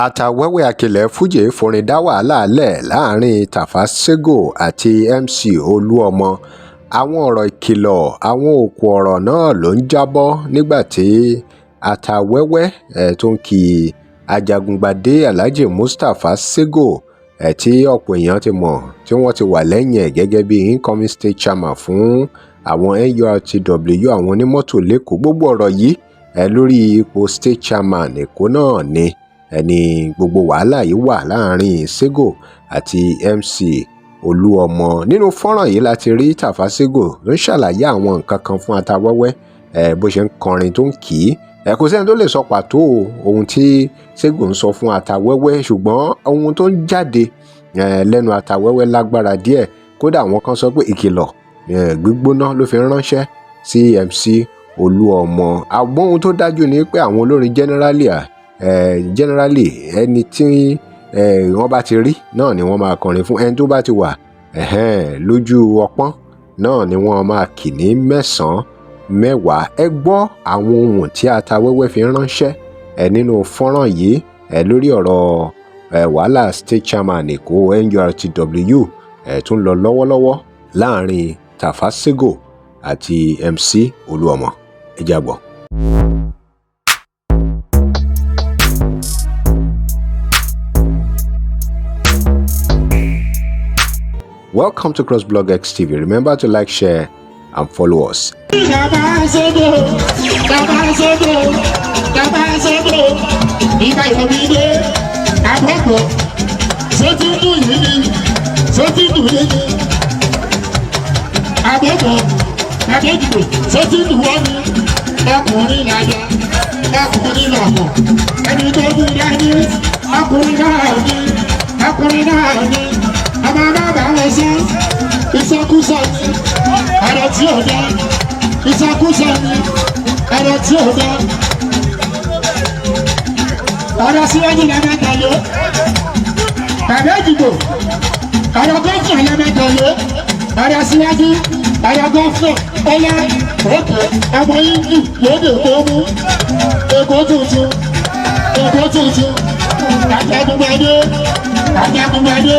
Atawewe Akilẹ̀ Fuji forin dá wàhálà lẹ̀ láàrin Tafa Sego àti MC Olúọmọ. Àwọn ọ̀rọ̀ ìkìlọ̀, àwọn òkú ọ̀rọ̀ náà ló ń jábọ́ nígbà tí Atawewe tó ń kí Ajagungbadé Alhaji Mustapha Sego, tí ọ̀pọ̀ èèyàn ti mọ̀, tí wọ́n ti wà lẹ́yìn ẹ̀ gẹ́gẹ́ bí incoming state chairman fún àwọn NURTW, àwọn onímọ́tò l'Ékòó. Gbogbo ọ̀rọ̀ yìí lórí ipò state chairman Èkó náà ni ẹni gbogbo wàhálà yìí wà láàrin Sego àti MC Olúọmọ. Nínú fọ́nrán yìí láti rí Tafa Sego ló ń ṣàlàyé àwọn nǹkan kan fún Atawẹ́wẹ́, bó ṣe ń kọrin tó ń kì í. Kò sẹ́ni tó lè sọ pàtó ohun tí Sego ń sọ fún Atawẹ́wẹ́, ṣùgbọ́n ohun tó ń jáde lẹ́nu Atawẹ́wẹ́ lágbára díẹ̀. Kódà àwọn kan sọ pé ìkìlọ̀ gbígbóná ló fi ránṣẹ́ sí MC Olúọmọ. Àmọ́ ohun tó dájú ni pé àwọn olórin generally, ẹni tí wọ́n bá ti rí náà ni wọ́n máa kọrin fún. Ẹni tó bá ti wà lójú ọpọ́n náà ni wọ́n máa kì ní mẹ́sàn-án mẹ́wàá. Ẹ gbọ́ àwọn ohun tí Atawẹ́wẹ́ fi ránṣẹ́ nínú fọ́nrán yìí lórí ọ̀rọ̀ wàhálà state chairman Èkó NURTW tó ń lọ lọ́wọ́lọ́wọ́ láàrin Tafa Sego àti MC Olúọmọ. Ẹ já gbọ́. Welcome to CrossBlog X TV. Remember to like, share, and follow us. Bàbá Sego, Bàbá Sego, Bàbá Sego, ìgbà ìrọ̀lẹ́ àbọ̀bọ̀, ṣé tí ń dùn yìí ni, ṣé tí ń dùn yìí ni, àbọ̀bọ̀, àbọ̀dìbò, ṣé tí ń dùn wọ́n ni, ọkùnrin làyà, ọkùnrin làbọ̀, ẹni tó mú dání, ọkùnrin náà ní, ọkùnrin náà ní, ọmọ bàbá wọn sọ, ìsọkúsọ ni, ọ̀rọ̀ tí ò dá, ìsọkúsọ ni, ọ̀rọ̀ tí ò dá, ọ̀rọ̀ síwájú la máa tẹ̀lé, bàbá ìdìbò, ọ̀rọ̀ gọ́fúnà la máa tẹ̀lé, ọ̀rọ̀ síwájú, ọ̀rọ̀ gọ́fúnà, ọ̀yá òkè ọmọ yín lóde tó mú Èkó tuntun, Èkó tuntun, Ajagungbadé, Ajagungbadé,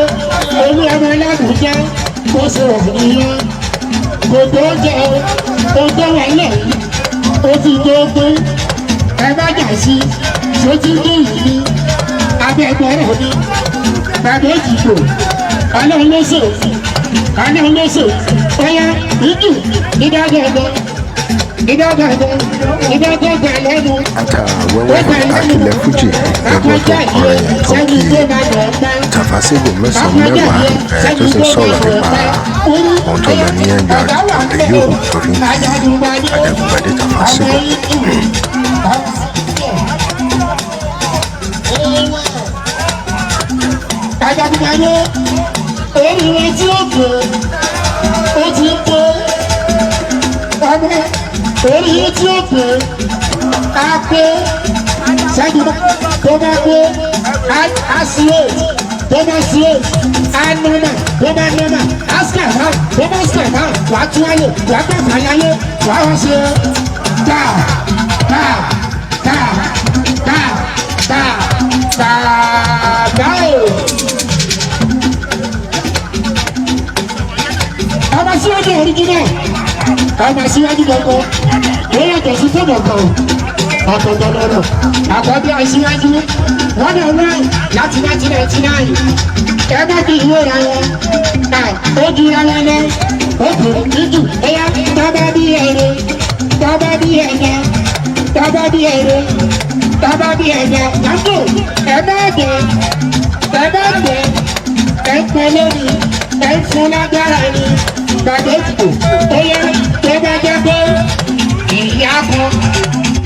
olú ọmọ alágùnjá, kó ṣe òfin yẹn kò tó jẹ o tó wà lẹ́yìn ó ti tó pé ẹ má jà sí ṣé tí ní yìí ní abẹ́gbọ́rọ̀ ní bàbá èjìgbò, ọlọ́run ló ṣe òfin, ọlọ́run ló ṣe òfin, ọyá ìjù ìdágọ̀gọ̀ ìdágọ̀gọ̀ ìdágọ̀gọ̀ lẹ́nu. Atawẹ́wẹ́ Akilẹ̀ Fuji ẹgbẹ́ tó kọrin tó kí Tafa Sego mẹ́sàn-án mẹ́wàá, tó sì ń sọ̀rọ̀ nípa ohun tó lọ ní NURTW tó fi ń kí Ajagungbadé Tafa Sego. Ajagungbadé, oríire tí ó pè ó ti ń pé ọmọ, oríire tí ó pè á pé ṣẹ́gun tó bá pé á sí eight, tó bá sí eight á nọ́mà, tó bá nọ́mà á sàmà, tó bá sàmà wàá tún ayé, wàá gbàgbà yáyé, wàá wọ́n ṣe tá tá tá tá tá tá tá o. Ọmọ síwájú original, ọmọ síwájú gbogbo ó yàtọ̀ sí fún ọ̀gàn ọ̀tọ̀ọ̀tọ̀ lọ́rọ̀. Àkọ́bí aṣíwájú 101 láti 1999. Ẹ má fi ìwé ra wọn, ó ju ra wọn lọ, ó kù níjù. Ẹyá tábà bí ẹrẹ, tábà bí ẹ̀dá, tábà bí ẹrẹ, tábà bí ẹ̀dá yàtọ̀. Ẹ má gbẹ, ẹ má gbẹ, ẹ ń pẹ lórí, ẹ ń fún lágbára ni. Bàbá ètùtù ó yẹ tó bá jẹ́ pé ìyá kan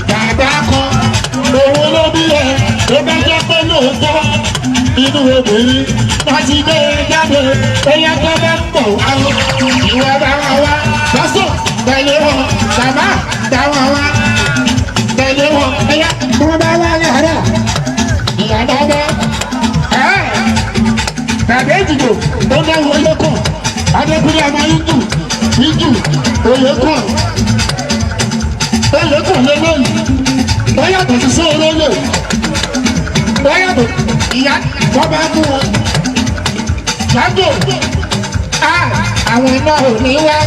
bàbá kan òun ló bí ẹ, tó bá jẹ́ pé lóòótọ́ inú obìnrin wọ́n ti gbé e jáde, ó yẹ tó bá ń bọ̀ wá o, ìwọ bá wọn wá lọ́sọ̀ tẹ̀lé wọn, bàbá táwọn wá tẹ̀lé wọn, ẹ̀yà tó bá wá yàrá ìyá bàbá ẹ̀ bàbá ètùtù ó náwó lókàn. Adékúnlé ọmọ Ìjù, Ìjù Oyèkàn, Oyèkàn lélẹ́yìí, ó yàtọ̀ sí sóoróyè. Bọ́yọ̀dọ̀ ìyá wọ́n bá mú wọn. Jágò àwọn iná ò ní wá.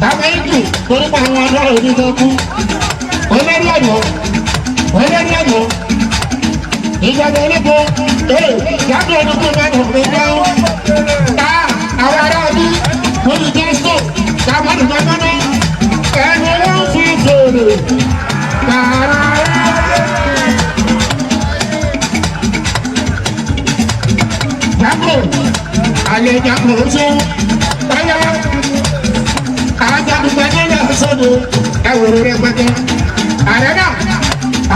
Àwọn ìjù torí pé àwọn iná ò ní tó kú. Olórí ọ̀dọ́ olórí ọ̀dọ́ ìjọba olóko ee jágò olóko mẹ́rin ò ní dáhùn. Àwọn ará ọdún lórí jẹ́sítò táwọn àdùnnà mọ́ná ẹni wọ́n fi fèrè tààrà. Jágò alẹ́ jágò ṣe báyà ajagunpadé lọ sódò ẹwùrọ̀ rẹpẹtẹ ààrẹ náà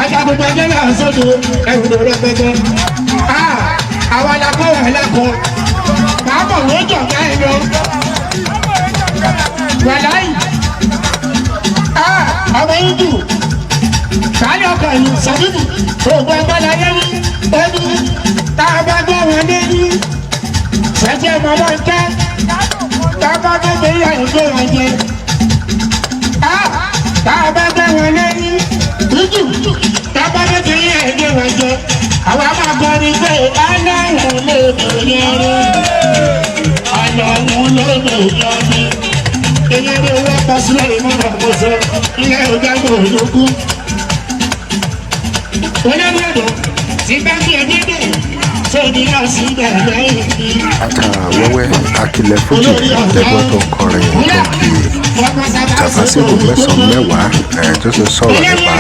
ajagunpadé lọ sódò ẹwùrọ̀ rẹpẹtẹ àwọn alakọ wà lẹkọọ káàbọ̀ lójọ ká ẹ lọ wàláyì ọmọ hindu kálí ọkọ yìí sọdúnù òògùn agbára yẹn ní ẹni tá a bá gbé wọn lé ní sẹjẹ mọmọ ń tẹ tá a bá gbé wọn yà gbé wọn jẹ tá a bá gbé wọn lé ní hindu tá a bá gbé wọn yà gbé wọn jẹ àwọn amákọrin pé aláwọ̀ lè bẹ̀rẹ̀ rí aláwọ̀ lè bẹ̀rẹ̀ rí èyí ni owó pàṣẹ ìmọ̀ràn àkóso ilé ìjágbó òdòkú. Olórí ọ̀dọ́ ti bá bí ẹgbẹ́ dẹ̀ sóòdì náà sí bẹ̀rẹ̀ yìí. Àkàrà wẹ́wẹ́ Akilẹ̀ Fuji lẹ́gbọ́n tó ń kọrin tó kí Tafa Sego mẹ́sàn-án mẹ́wàá ẹ̀ tó sì sọ̀rọ̀ nípa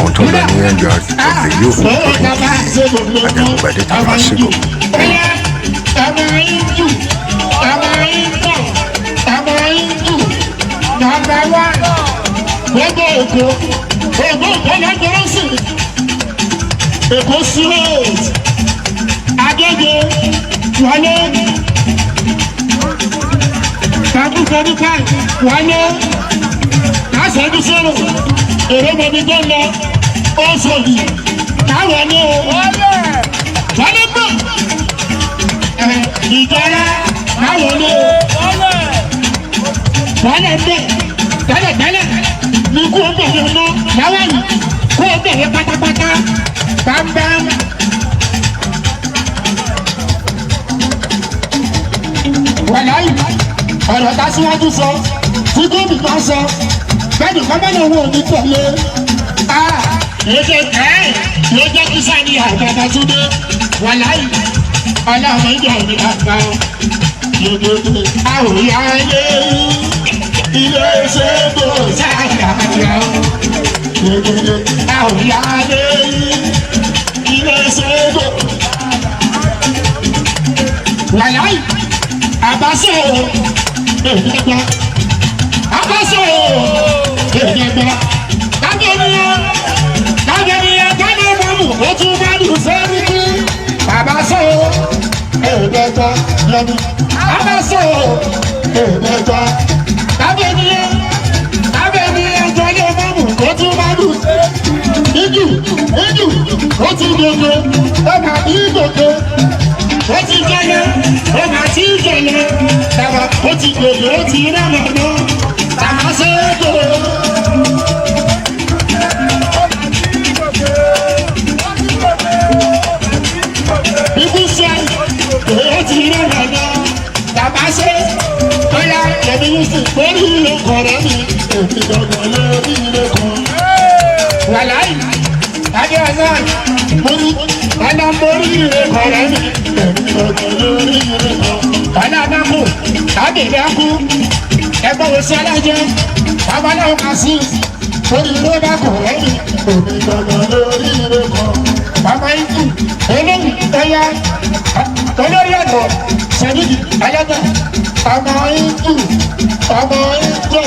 ohun tó lọ ní NURTW tó fi kí Ajagungbadé Tafa Sego. Number one, gbogbo Èkó, Èkó ìkọlẹ̀ gbọ́rọ̀ sí. Èkó straight, Agége, Wọlé, Tàbí 45, Wọlé, Kásẹ̀dú sọ̀rọ̀, èrò mọ̀bí tó lọ, Òṣòdì, káwọn ní o, Wọlé gbọ̀, Ìjọra, káwọn ní o, Wọlé bẹ̀, tẹ́lẹ̀ tẹ́lẹ̀ ní kó o bẹ̀rẹ̀ mọ́ láwọn yìí kó o bẹ̀rẹ̀ pátápátá bámbám. Wàláyì ọ̀rọ̀ tá síwájú sọ tí gómìnà sọ bẹ́ẹ̀ nìkan bẹ́ẹ̀ lọ́wọ́ òní tẹ̀lé a ló jẹ́ ẹ́ ló jẹ́ kí sani àgbàgbà túndé wàláyì ọlọ́run ìjọ mi àgbà lòdòdò àwòyá lé ilé ṣègò sáyà àgbà lòdòdò àwòyá lé ilé ṣègò wàláyì àbáṣe èdègbà àbáṣe èdègbà kábíyèmíyàn kábíyèmíyàn kábíyèmọ́mù ó tún bá dùn sẹ́ríkì àbáṣe èdègbà lọ́dún àbáṣe èdègbà kábíyèmíyàn kábíyèmíyàn kábíyèmọ́mù ó tún bá dùn ìjù ìjù ó ti gòkè ó máa bí gòkè ó ti jẹlẹ ó máa ti jẹlẹ bàbá ó ti gòkè ó ti rán ọ̀nà bàbá ṣe é gò. Ikú ṣe ó ti rán ọ̀nà bàbá ṣe bóyá ẹ̀mí yóò sì lórí ilé kọ̀ọ̀rọ̀ mi èmi gbọ̀ngàn lórí ilé kan. Wàláì, Adé Ọ̀sán, mo ní ọ̀nà mórí ilé kọ̀ọ̀rọ̀ mi èmi gbọ̀ngàn lórí ilé kan. Ọ̀nà àbákù, tàbí ìdákú, ẹgbẹ́ wo sí alájẹ, babaláwo kà sí, orí ilé bá kọ̀ọ̀rọ̀ mi èmi gbọ̀ngàn lórí ilé kan. Bàbá ikú, eléyìí ẹ̀yà, olórí ọ̀dọ́, Sadiq Alága, ọmọ ikú, ọmọ ikú.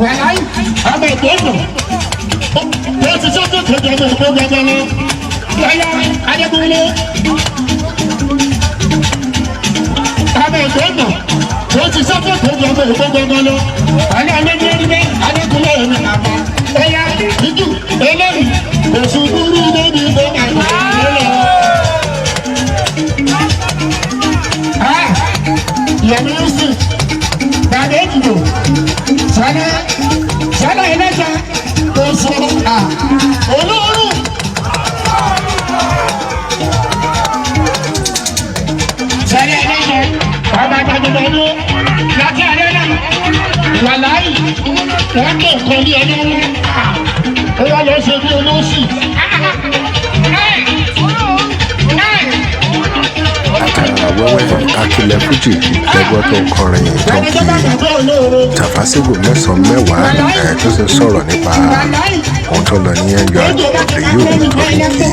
Wàláyé, ọmọ ìgbóná, ó ti sọ́kò tó jẹ́ ọmọ ìgbóná gbọ́dọ̀. Yọ̀yà Adékúnlé, ọmọ ìgbóná, ó ti sọ́kò tó jẹ́ ọmọ ìgbóná gbọ́dọ̀. Ọ̀nà olórí Adékúnlé mi àmọ́. Ẹ̀yà ìjù eléyìí, oṣù dúró débi tó máa ń lọ. Yẹmi Yusuf, Bàbá Èdìbò, Sọlá, Sọlá Ẹlẹ́jà, Oṣù À, Olú Wọ́n tó nǹkan ní ẹni wọn. Ó wá lọ ṣe bí olóṣì. Àtàwẹ́wẹ́ Akilẹ̀ Fuji lẹ́gbọ́n tó ń kọrin tó ń Ẹni tó kí bá gbàgbọ́ olóore. Tafa Sego mẹ́sàn-án mẹ́wàá tó sì ń sọ̀rọ̀ nípa ohun tó lọ ní NURTW tó fi kí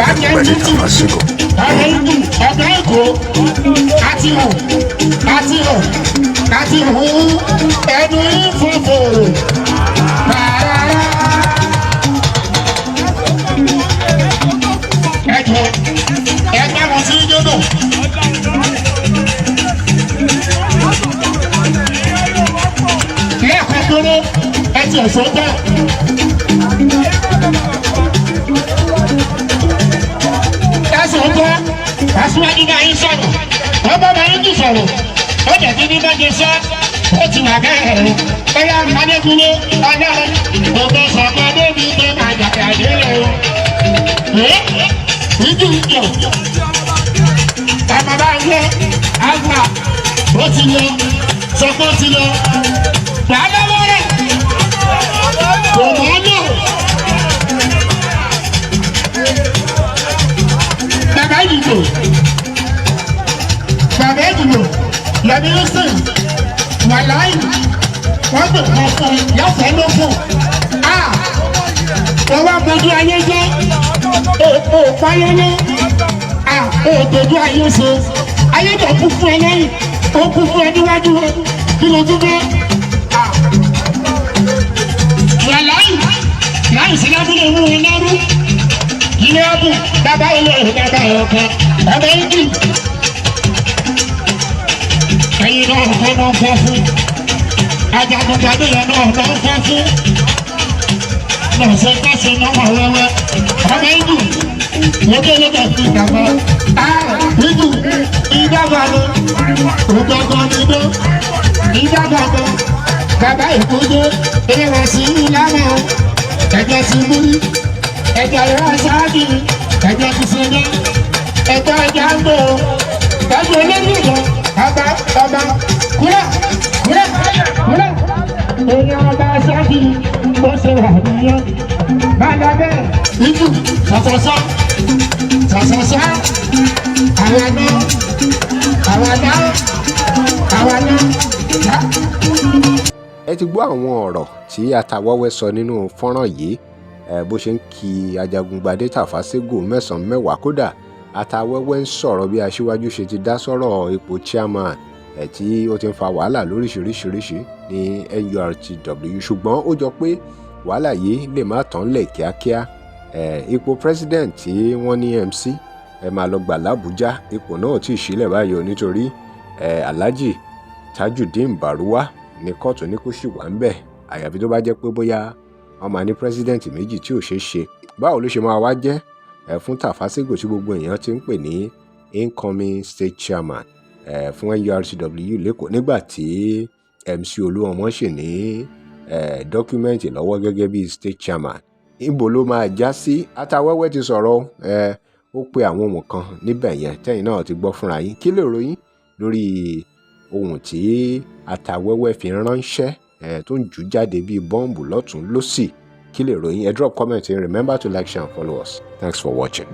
Ajagungbadé Tafa Sego. Ọ̀rẹ́ ìlú ọ̀gá Èkó àti hù àti hù àti hù ẹnu fòfò rárá. Ẹ jọ ẹ gbá wọn sí gbọ́dọ̀. Lẹ́ẹ̀kan péré ẹ ti ẹ̀sọ́ jẹ́. Ẹsẹ̀ ọjọ́ aṣíwájú bá yín sọ̀rọ̀, wọ́n bá bá yín jù sọ̀rọ̀, ó jẹ́ kí ní bá jẹ sọ́, ó ti wà bẹ́ẹ̀ rẹ̀. Ẹyà Adékúnlé ọlọ́run gbogbo sọ̀kan débi tó máa jàkà délé o. Ẹ́ ìjú ìjọ ọmọ bá ń gbé àgbà ó ti lọ sọ̀kan ti lọ. Gbà lọ́wọ́ rẹ̀ kò mọ́ náà. Bàbá ìdìbò, bàbá ìdìbò, Yẹmi Wilson, wàláì, wọ́n gbè kan fún un lọ́fẹ̀ẹ́ ló fún un. A wọ́n wá bójú ayé jẹ́, èèpo páyẹ́lẹ́, a èèdòjú ayé ṣe, ayé tó kú fún ẹ lẹ́yìn, ó kú fún ẹ níwájú, kí ló tún dé? Wàláì, láì sí lábúlé mú wọn lẹ́rú ilé ọdún bàbá ilé bàbá ọkọ bàbá ìdí ẹyin náà kọ́ náà fọ́ fún Ajagungbadé yẹn náà náà fọ́ fún lọ́sẹ̀ kásẹ̀ náà wà wẹ́wẹ́ ọmọ ìdù lókè lókè fún ìdàgbà á ìdù ìdàgbà ló ògbọ́gbọ́ nígbó ìdàgbà ló bàbá ìkúdé ìrẹsì sí ìlànà ẹ̀jẹ̀ sí múrí ẹ̀jẹ̀ rẹ̀ ṣáájú ẹ̀jẹ̀ ti ṣe dé ẹ̀jẹ̀ ẹ̀jẹ̀ ń bò ẹ̀jẹ̀ olórí lọ ọba ọba kúrẹ́ kúrẹ́ kúrẹ́ èèyàn ọba ṣáájú bó ṣe wà nìyẹn bàbá bẹ́ẹ̀ ibù ṣàṣàṣà ṣàṣàṣà àwa náà àwa náà àwa náà. Ẹ ti gbọ́ àwọn ọ̀rọ̀ tí Atawẹ́wẹ́ sọ nínú fọ́nrán yìí, bó ṣe ń kí Ajagungbadé Tafa Sego mẹ́sàn-án mẹ́wàá. Kódà Atawẹ́wẹ́ ń sọ̀rọ̀ bí aṣíwájú ṣe ti dá sọ́rọ̀ ipò chairman tí ó ti ń fa wàhálà lóríṣiríṣiríṣi ní NURTW, ṣùgbọ́n ó jọ pé wàhálà yìí lè má tán lẹ̀ kíákíá. Ipò president tí wọ́n ní MC ẹ máa lọ gbà lábújá, ipò náà tí ì sílẹ̀ báyìí o, nítorí Alhaji Tajudeen Baruwa ní kóòtù ní kó sì wà ń bẹ̀, àyàfi tó bá jẹ́ pé bóyá wọ́n máa ní president méjì tí ò ṣeé ṣe. Báwo ló ṣe máa wá jẹ́ fún Tafa Sego tí gbogbo èèyàn ti ń pè ní incoming state chairman fún NURTW l'Ékòó, nígbà tí MC Olúọmọ ṣì ní document lọ́wọ́ gẹ́gẹ́ bí state chairman? Níbo ló máa já sí? Atawẹ́wẹ́ ti sọ̀rọ̀, ó pe àwọn ohun kan níbẹ̀ yẹn tẹ́yìn náà ti gbọ́ fúnra yín. Kí lè ròyìn lórí ohun tí Atawẹ́wẹ́ fi ránṣẹ́ tó ń jù jáde bíi bọ́ǹbù lọ́tún lọ́sì? Kí lè ròyìn? Ẹ drop comment. Remember to like, share and follow us. Thanks for watching.